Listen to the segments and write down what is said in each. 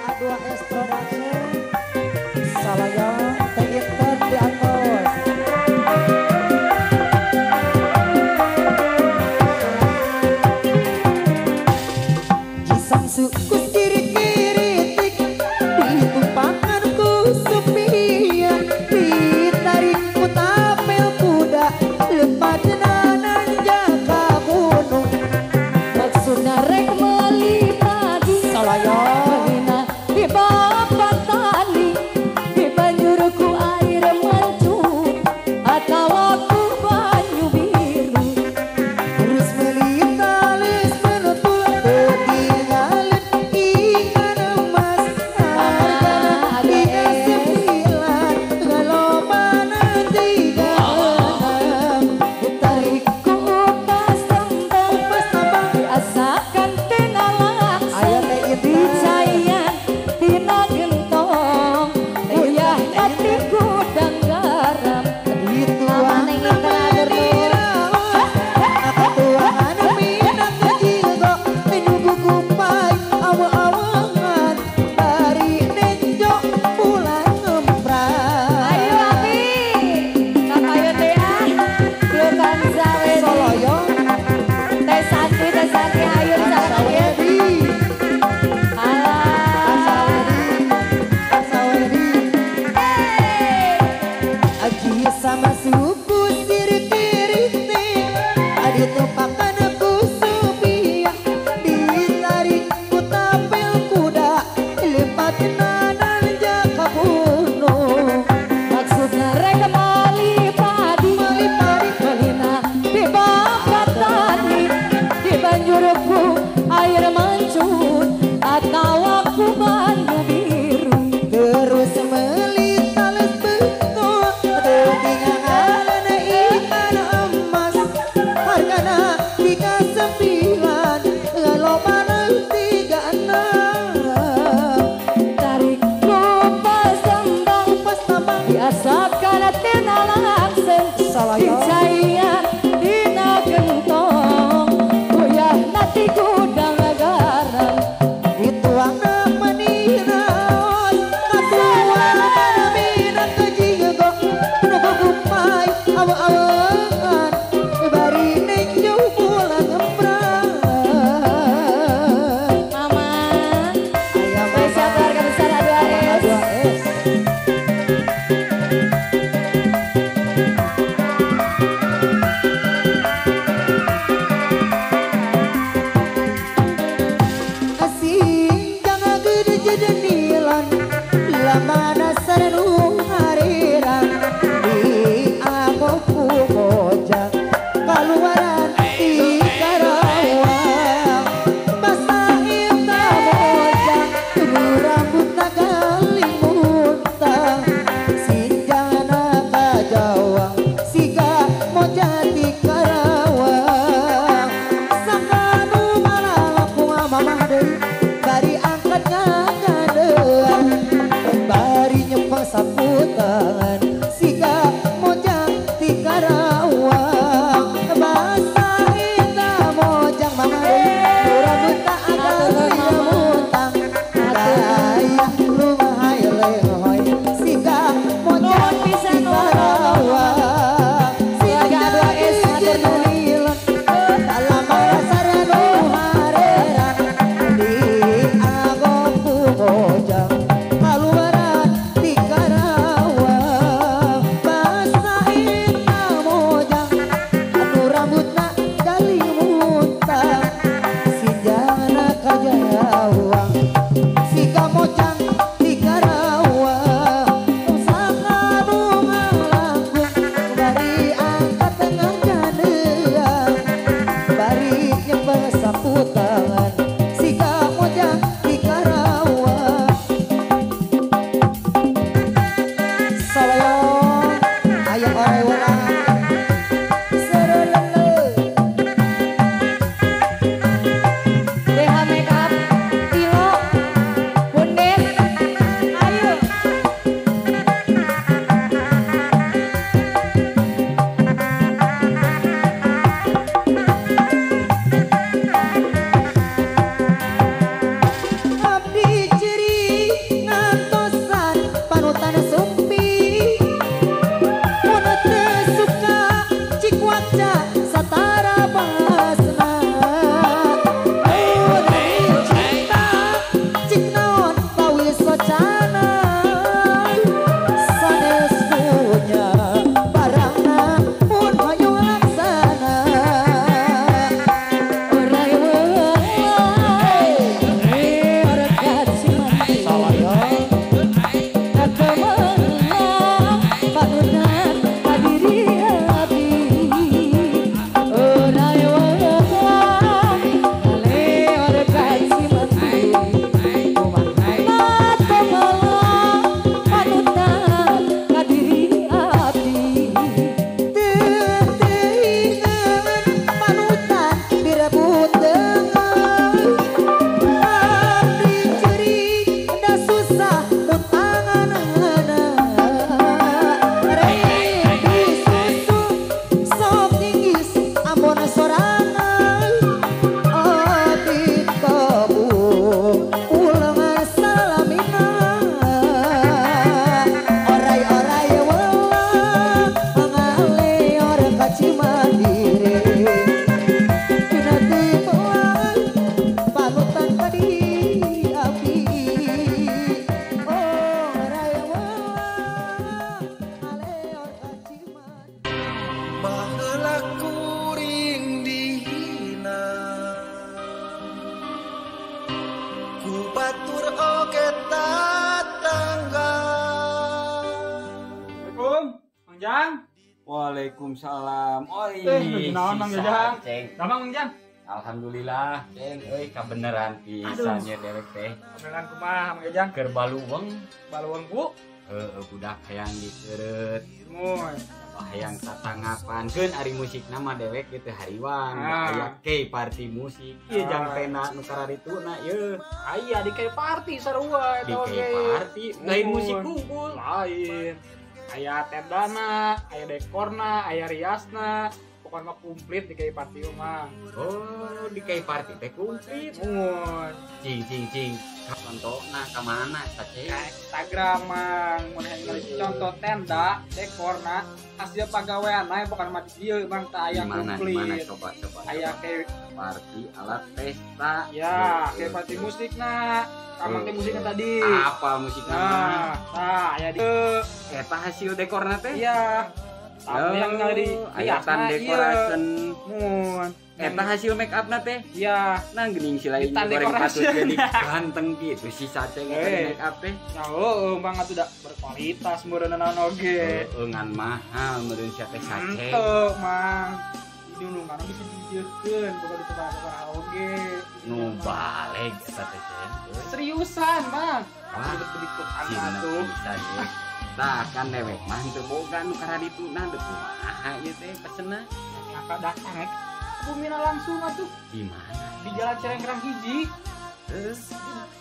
A2S Production. Salaya Teh Inten di atas. Jisam suku kiri-kiritik ditumpangan ku supia ditarik ku tapel kuda lepat nanan jaka gunung. Maksudna rek meuli padi Salaya Melina di bapak tani di banjurku air mancur atawa ku banyu biru. Terus meuli talis menutul ketinggalan ikan emas hargana 39 ngalobana 36. Ditarik ku upas tembang Upas tambang diasakan tina laksa Aya Teh Inten. Dicaian tina gentong uyah ati gudang garam. Dituang katuangan minang jigo nunggu kupai awa-awangan bari nenjo pulang ngemprat. Ayo Abi, kapayo teh ah, Lukan Zawedi. Soloyo Teh Santi, Teh Santi, ayo di sana ya. Sawedi Alah. Sawedi Hey. Aji sama suku sirikiritik adi tumpakan ku supia ditarik ku tapel kuda lipat nanan jaka gunung. Maksudna rek meuli padi, Meuli padi. Melina di bapak tani di banjurku air mancur atawa ku banyu biru. Terus meuli tales betul ketinggalan ikan emas hargana 39 ngalobana 36. Tarik kupas tembang Upas tambang biasakan tina langseng Salaya. dicaian tina gentong uyah nati gudang garam. Dituang meniraos katuangan minang kejigo nunggu kupai awa-awangan bari nenjo pulang ngemprat. Mama, Aya spesial keluarga besar A2S. A2S. Asing jangan gede jedenilan lamana sarnu harirang di aku mojang kaluaran di Karawang basa ita mojang turu rambut kalimuntang sinjana kajawang siga mojang di Karawang sakanu malalaku mamah deui bari angkat ngagadean bari nyepeng sapu tangan siga mojang di Karawang basa ita mojang mamah deui rambut tak kalimuntang gaya lumahai lehoy siga mojang Nuhun pisan, di Karawang Keluarga A2S, matur nuhun. Sika mojang di Karawang sakanu ngalangkung bari angkat tengah janeang bari nyepeng sapu tangan sika mojang di Karawang. Salayo ayo ore ulang serelele DH Makeup, Tilo, Bundes, ayo. Batur oge tatangga. Assalamualaikum, Mang Jang. Waalaikumsalam. Oi, naon Mang Jajang? Damang Mang Jang. Alhamdulillah, ceng euy kabeneran pisan nya dewek teh. Kabeneran kumaha Mang Jajang? Keur baluweung, baluweung ku? Heueuh, budak hayang dikeureut. Moy. Hayang tatanggapan keun ari musikna mah dewek gitu hariwang. Aya K party musik. Ieu jang tena nu kararituna ieu. Aya di K party sarua eta oge. Di K party lain musik kumpul. Lain. Aya tendana, aya dekorna, aya riasna. Pokoknya mah komplit di K party mah. Oh, di K party teh komplit. Mun. Cing cing cing. Contona ka mana sace? Ka Instagram mang, mun hayang contoh tenda, dekorna, hasil pagaweanna pokoknya mah di dieu mang tah aya komplit. Mana coba coba. Aya K party alat pesta. Ya, K party musikna. Kamang teh musikna tadi. Apa musikna? Nah, tah aya di eta hasil dekorna teh? Iya. Tamu yang nyari ayatan decoration. Mun. Eta hasil make up na teh? Iya. Nah geuning si lain goreng patut jadi ganteng gitu si saceng eta make up teh. Nah, heueuh Bang atuh da berkualitas meureun naon oge. Heueuh ngan mahal meureun sia teh saceng. Henteu, Mang. Didulungan bisa dijiekeun boga ditebak-tebak oge. Nu baleg eta teh ceng. Seriusan, Mang. Ribet-ribet atuh. Tah kan dewek mah teu boga nu karadituna deuk kumaha ieu teh pesenna. Ngaka datang ek. Bumina langsung atuh. Di mana? Di Jalan Cirengkrang hiji. Heeh.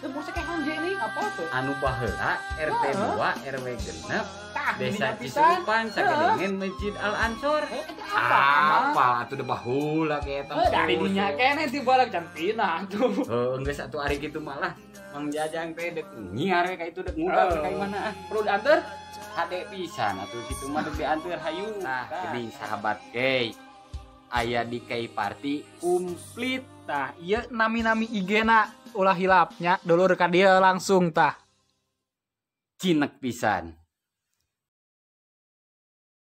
Teu musik hanje nih apa tuh? Anu baheula RT 2 RW 6 Desa Cisurupan sagedengeun Masjid Al Ansor. Apa atuh da baheula ge eta. Dari dinya keneh ti balag cantina atuh. Heuh geus atuh ari kitu malah Mang Jajang teh dek nyiar we ka itu dek ngudag ka imana ah. Perlu diantar? Hade pisan atuh kitu mah dek diantar hayu. Nah, geuning sahabat Kei. Aya di K party komplit. Tah, ieu nami-nami IG-na ulah hilapnya dulur ka dieu langsung tah. Cinek pisan.